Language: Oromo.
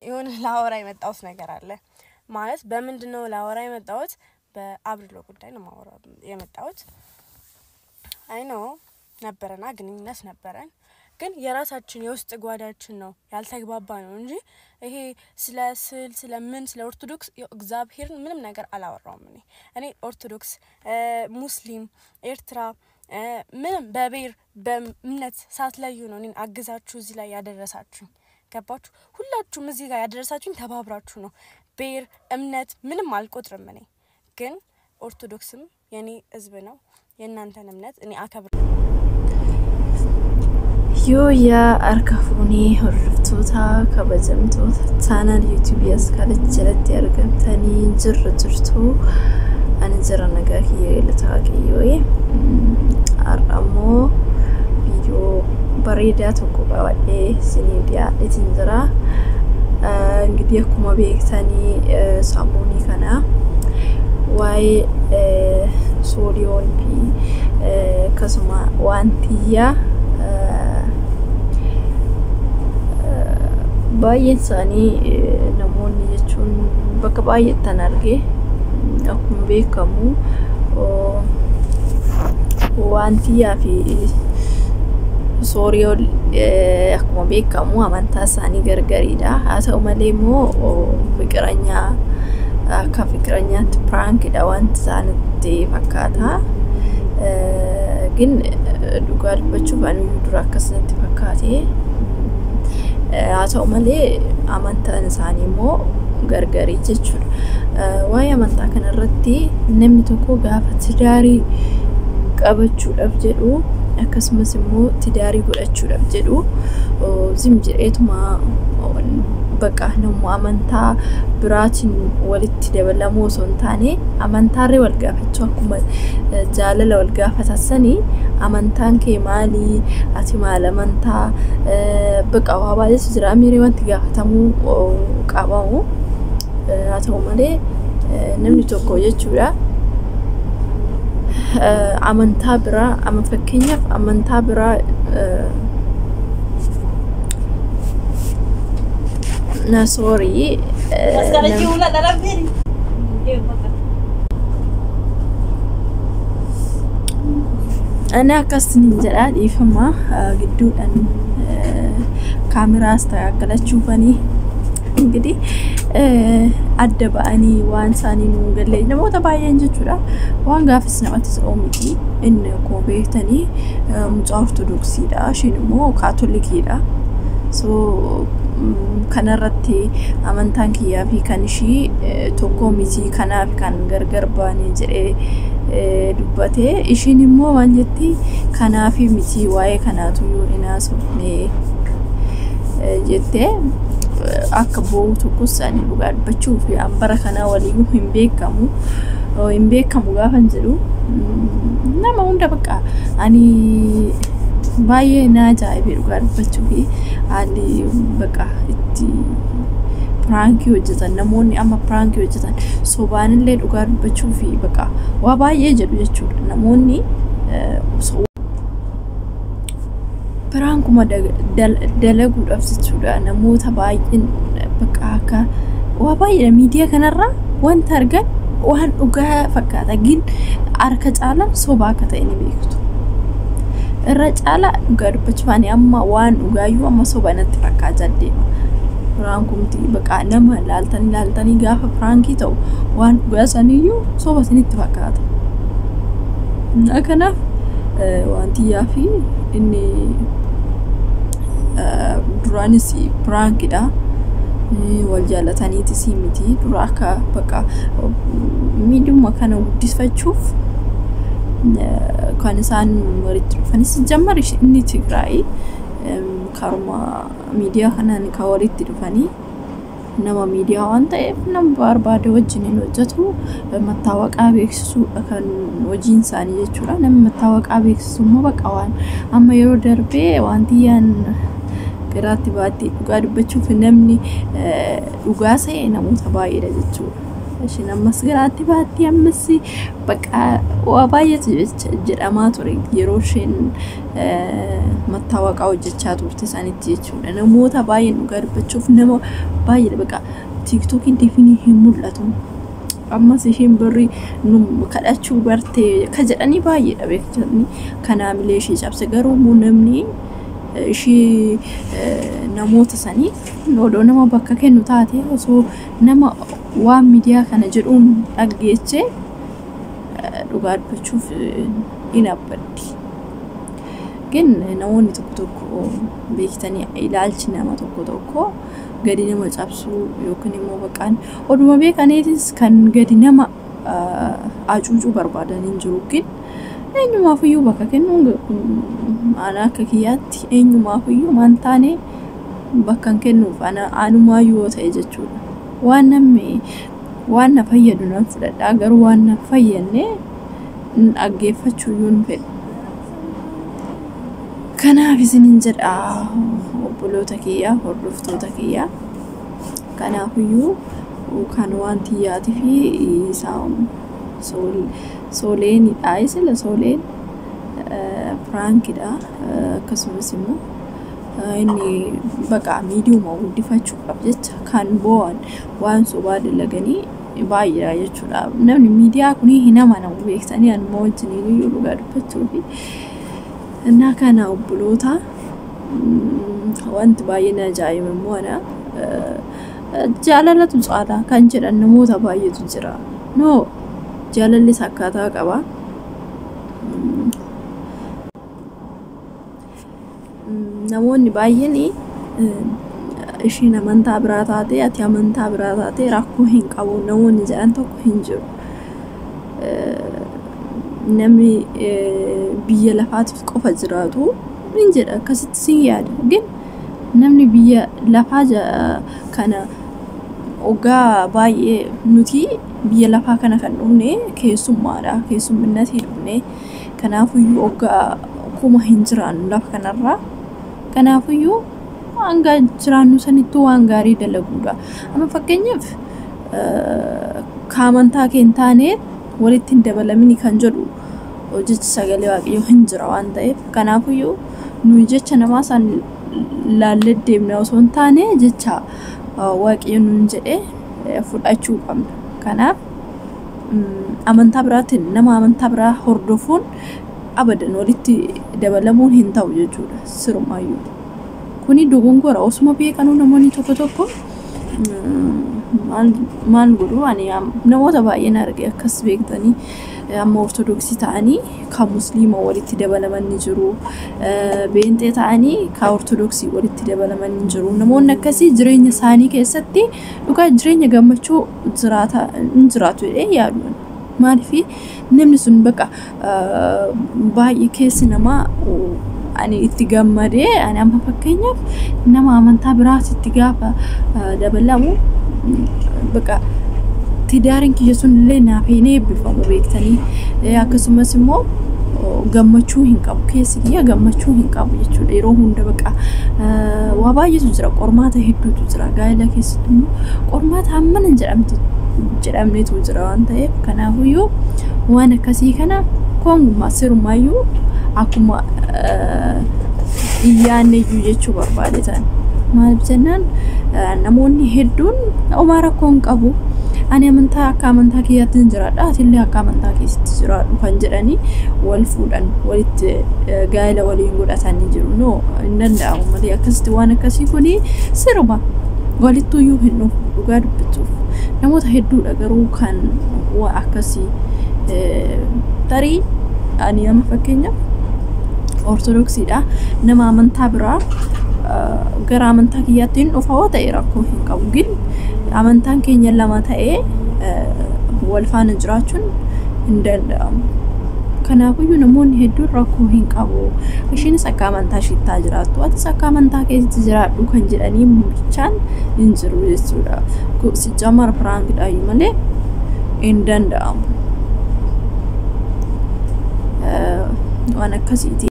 የሆነ ላወራ የመጣሁት ነገር አለ። ማለት በምንድን ነው ላወራ የመጣሁት? በአብርሎ ጉዳይ ነው ማወራ የመጣሁት። አይ ነው ነበረና ግንኙነት ነበረን፣ ግን የራሳችን የውስጥ ጓዳችን ነው ያልተግባባ ነው እንጂ ይሄ ስለ ስዕል ስለ ምን ስለ ኦርቶዶክስ እግዚአብሔርን ምንም ነገር አላወራውም። እኔ ኦርቶዶክስ፣ ሙስሊም፣ ኤርትራ ምንም በብሔር በእምነት ሳትለዩ ነው እኔን አግዛችሁ እዚህ ላይ ያደረሳችሁኝ። ገባችሁ? ሁላችሁም እዚህ ጋር ያደረሳችሁኝ ተባብራችሁ ነው። ብሔር እምነት ምንም አልቆጥርም። እኔ ግን ኦርቶዶክስም የኔ ህዝብ ነው። የእናንተን እምነት እኔ አከብር Yoo yaa harka fuunee hordoftoota kabajamtoota chaanal yuutuubii as kana jalatti argamtanii jirra jirtu. Ani jira nagaa kiyya galata waaqayyoo. Har'a immoo viidiyoo bareedaa tokko qabadhee isiniif dhiyaadheetiin jira. እንግዲህ akkuma beektanii sammuunii kana waa'ee sooliyoon fi akkasuma waantiyyaa baay'een isaanii namoonni jechuun bakka baay'eettan arge. Akkuma beekamu waantiyyaa fi sooriyoon akkuma beekamu amantaa isaanii gargariidha. Haa ta'u malee immoo fiqiranyaa akka fiqiranyaatti piraankidha wanti isaanitti fakkaata. ግን dhugaa dubbachuuf aniyyuu dura akkas natti fakkaate. Haa ta'u malee amantaan isaanii immoo gargarii jechuudha. Waa'ee amantaa kanarratti namni tokko gaafa tidaarii qabachuudhaaf jedhu akkasumas immoo tidaarii godhachuudhaaf jedhu zim jedheetuma baqa namuma amantaa biraatiin walitti dabalamuu osoo hin taane amantaarree wal gaafachuu akkuma jaalala wal gaafatan sanii amantaan kee maalii ati maal amantaa baqa waa baay'eetu jira miiree wanti gaafatamuu qabamu. Haa ta'u malee namni tokko jechuudha amantaa biraa amma fakkeenyaaf amantaa biraa na soorii ani akkasinin jedha dhiifama gidduudhaan kaameraas tajaajilchuufanii እንግዲህ adda ba'anii waan isaanii nuu galle namoota baay'een jechuudha. Waan gaafis namatti ta'u miti. Inni akkuma beektanii mucaa ortodoksiidha. Isheen immoo kaatolikiidha. So kanarratti amantaan kiyyaa fi kan ishii tokko miti kanaaf kan gargar baane jedhee dubbate. Ishiin immoo waan jetti kanaafi miti waa'ee kanaatu yoo hin haasofne jettee akka boo'u tokkos ani dhugaa dubbachuu fi bara kanaa waliin hin beekamu. Hin beekamu gaafan jedhu nama hunda bakka ani baay'ee na ajaa'ibe dhugaa dubbachuu fi haalli bakka itti piraankii hojjetan namoonni amma piraankii hojjetan sobaanillee dhugaa dubbachuu fi bakka waa baay'ee jedhu jechuudha namoonni piraankuma dalaguudhaaf jechuudha namoota baay'een bakka akka waa baay'eedha miidiyaa kanarraa wanta argan waan dhugaa fakkaata gin harka caalaan soba akka ta'e ni beektu. Irra caalaa dhugaa dubbachuuf ani amma waan dhugaayyuu amma soba natti fakkaachaa deema. Piraankumti bakka nama laaltanii laaltanii gaafa piraankii ta'u waan dhugaa saniyyuu soba isinitti fakkaata. Kanaaf wantiyyaa fi inni duraanis piraankidha. Wal jaalataniitis miti dura akka bakka miidhuma kana guddifachuuf kan isaan walitti dhufanis jammar inni Tigraay karuma miidiyaa kanaan kan walitti dhufanii nama miidiyaa waan ta'eef nama barbaade wajjin hin hojjetu mattaawaqaa beeksisuudha kan hojiin isaanii jechuudha. Namni mattaawaqaa beeksisu immoo bakka waan amma yeroo darbee wantiyyaan garaatti baatti dhugaa dubbachuuf namni dhugaa se'e namoota baay'eedha jechuudha. Isheen ammas garaatti baatti ammas bakka waa baay'eetu jedhamaa ture yeroo isheen mattaawaqaa hojjechaa turte sanitti jechuudha. Namoota baay'een dhugaa dubbachuuf nama baay'ee bakka tiiktookiin definii hin mul'atu. Ammas isheen birri nu kadhachuu bartee ka jedhanii baay'eedha beektonni. Kanaamilee ishee cabse garuu immoo namni ishee namoota sanii odoo nama bakka kennu taate osoo nama waan miidiyaa kana jedhuun dhaggeechee dhugaa dubbachuuf hin abbaddi. Gin namoonni tokko tokko beektanii ilaalchi nama tokko tokko gadi nama cabsuu yookiin immoo baqaan oduma beekaniitis kan gadi nama hacuucuu barbaadan hin jiru. Gin eenyumaafiyyuu bakka kennuun ana akka kiyyaatti eenyumaafiyyuu maan taane bakka hin kennuuf ana anumaayyuu yoo ta'e jechuudha. Waan namni waan na fayyadu nan fudhadha garuu waan na fayyadne dhaggeeffachuu iyyuu hin fedhu. Kanaaf isinin jedha obboloota kiyyaa hordoftoota kiyyaa kanaafiyyuu kan waan tiyyaatii fi sooleenidha isila sooleen piraankidha akkasumas immoo inni baqa miidiyuma guddifachuudhaaf jecha kan bo'an waan sobaa dalaganii baay'eedha jechuudha. Namni miidiyaa kun hin amanamu beektanii anuma wajjiniin iyyuu dhugaa dubbachuufi. እና kana obboloota wanti baay'ee na ajaa'iba immoo ana jaalalatu caala kan jedhan namoota baay'eetu jira. No jaalallis akkaataa qaba. Namoonni baay'een ishiin amantaa biraa taate ati amantaa biraa taate rakkoo hin qabu namoonni jedhan tokko hin jiru. Namni biyya lafaatiif qofa jiraatu hin jedha akkasitti sin yaada. Gin namni biyya lafaa kana ogaa baay'ee nuti biyya lafaa kana kan dhufne keessummaadha. Keessumminatti dhufne kanaafiyyuu ogaa kuma hin jiraannu lafa kanarraa. Kanaafiyyuu hanga jiraannu sanittuu waan gaarii dalaguudha. Amma fakkeenyaaf ka amantaa kee hin taane walitti hin dabalamini kan jedhu jechi sagalee waaqayyoo hin jira waan ta'eef kanaafiyyuu nuyi jecha namaa san laallee deemna osoo hin taane jecha waaqayyo nuun jedhe fudhachuu qabna. Kanaaf amantaa biraatiin nama amantaa biraa hordofuun abadan walitti dabalamuun hin ta'u jechuudha sirumaayyuu. Kuni dogongora osuma beekanuu namoonni tokko tokko maal godhu ani namoota baay'een arge akkas beektanii amma ortodoksii ta'anii kan musliima walitti dabalaman ni jiru. Beenxee ta'anii kan ortodoksii walitti dabalaman ni jiru. Namoonni akkasii jireenya isaanii keessatti dhugaa jireenya gammachuu jiraata hin jiraatu jedhee yaadu. Maaliif namni sun bakka baay'ee keessi namaa ani itti gammadee ani amma fakkeenyaaf nama amantaa biraatitti gaafa dabalamu bakka tidaariin kiyya sun illee naaf hin eebbifamu beektanii akkasumas immoo gammachuu hin qabu keessi kiyya gammachuu hin qabu jechuudha. Yeroo hunda bakka waa baay'eetu jira qormaata hedduutu jira gaa'ela keessatti immoo qormaata hammana hin jedhamnetu jira waan ta'eef kanaafiyyuu waan akkasii kana koongummaa sirumaayyuu akkuma iyyaanneyyuu jechuu barbaade ta'an. Maaliif jennaan namoonni hedduun homaa rakkoo hin qabu. Ani amantaa akka amantaa kiyyaatti hin jiraadha atillee akka amantaa keessatti jiraadhu kan jedhanii wal fuudhan walitti gaa'ela waliin godhatanii jiru. No hin danda'amu malee akkasitti waan akkasii kuni siruma walittuyyuu hin dhufu dhugaa dubbachuuf. Namoota hedduudha garuu kan waa akkasii tarii ani amma fakkeenyaaf ortodoksiidha nama amantaa biraa gara amantaa kiyyaatti hin dhufa yoo ta'e rakkoo hin qabu. Gin amantaan keenya lama ta'ee wal faana jiraachuun hin danda'amu. Kanaafiyyuu namoonni hedduun rakkoo hin qabu. Isheenis akka amantaa isheetti haa jiraattu atis akka amantaa keetti jiraadhu kan jedhanii bichaan hin jiru jechuudha. Sijjamar piraankidhaayyuu malee hin danda'amu. Waan akkasiiti.